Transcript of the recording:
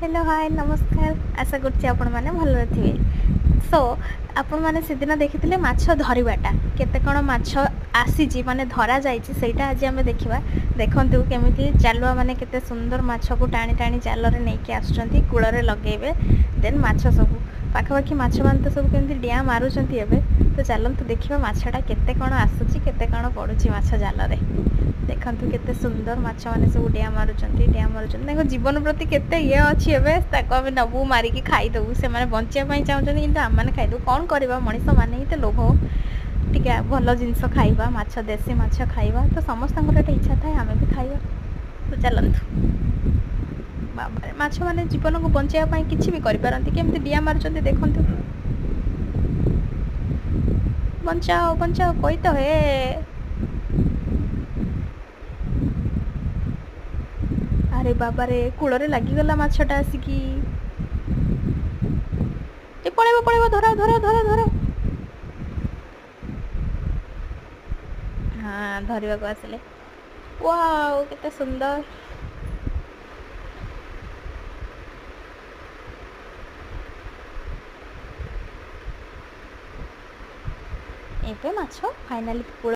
Hello, ହାଏ, ନମସ୍କାର। ଆଶା କରୁଛି ଆପଣମାନେ ଭଲରେ ଥିବେ। ସୋ ଆପଣମାନେ ସେଦିନ ଦେଖିଥିଲେ ମାଛ ଧରିବାଟା, କେତେ କ'ଣ ମାଛ ଆସିଛି, ମାନେ ଧରାଯାଇଛି, ସେଇଟା ଆଜି ଆମେ ଦେଖିବା। ଦେଖନ୍ତୁ କେମିତି ଜାଲୁଆ ମାନେ କେତେ ସୁନ୍ଦର ମାଛକୁ ଟାଣି ଟାଣି ଜାଲରେ ନେଇକି ଆସୁଛନ୍ତି, କୂଳରେ ଲଗେଇବେ। ଦେନ୍ ମାଛ ସବୁ ପାଖାପାଖି ମାଛମାନେ ତ ସବୁ କେମିତି ଡିଆଁ ମାରୁଛନ୍ତି ଏବେ। ତ ଚାଲନ୍ତୁ ଦେଖିବା ମାଛଟା କେତେ କ'ଣ ଆସୁଛି, କେତେ କ'ଣ ପଡ଼ୁଛି ମାଛ ଜାଲରେ। ଦେଖନ୍ତୁ କେତେ ସୁନ୍ଦର ମାଛମାନେ ସବୁ ଡିଆଁ ମାରୁଛନ୍ତି, ଡିଆଁ ମାରୁଛନ୍ତି। ତାଙ୍କ ଜୀବନ ପ୍ରତି କେତେ ଇଏ ଅଛି। ଏବେ ତାକୁ ଆମେ ନେବୁ, ମାରିକି ଖାଇଦେବୁ। ସେମାନେ ବଞ୍ଚିବା ପାଇଁ ଚାହୁଁଛନ୍ତି, କିନ୍ତୁ ଆମେମାନେ ଖାଇଦେବୁ। କ'ଣ କରିବା, ମଣିଷ ମାନେ ହିଁ ତ ଲୋଭ। ଟିକେ ଭଲ ଜିନିଷ ଖାଇବା, ମାଛ, ଦେଶୀ ମାଛ ଖାଇବା ତ ସମସ୍ତଙ୍କର ଗୋଟେ ଇଚ୍ଛା ଥାଏ, ଆମେ ବି ଖାଇବା। ତ ଚାଲନ୍ତୁ। ବାବାରେ, ମାଛମାନେ ଜୀବନକୁ ବଞ୍ଚାଇବା ପାଇଁ କିଛି ବି କରିପାରନ୍ତି। କେମିତି ଡିଆଁ ମାରୁଛନ୍ତି ଦେଖନ୍ତୁ। ବଞ୍ଚାଅ, ବଞ୍ଚାଅ, କହି ତ ହେ। ଆରେ ବାବାରେ, କୂଳରେ ଲାଗିଗଲା ମାଛଟା ଆସିକି। ଏ ପଳେଇବ, ପଳେଇବ, ଧର ଧର ଧର ଧର। ହଁ, ଧରିବାକୁ ଆସିଲେ। ୱାଓ, କେତେ ସୁନ୍ଦର! ଏବେ ମାଛ ଫାଇନାଲି କୂଳ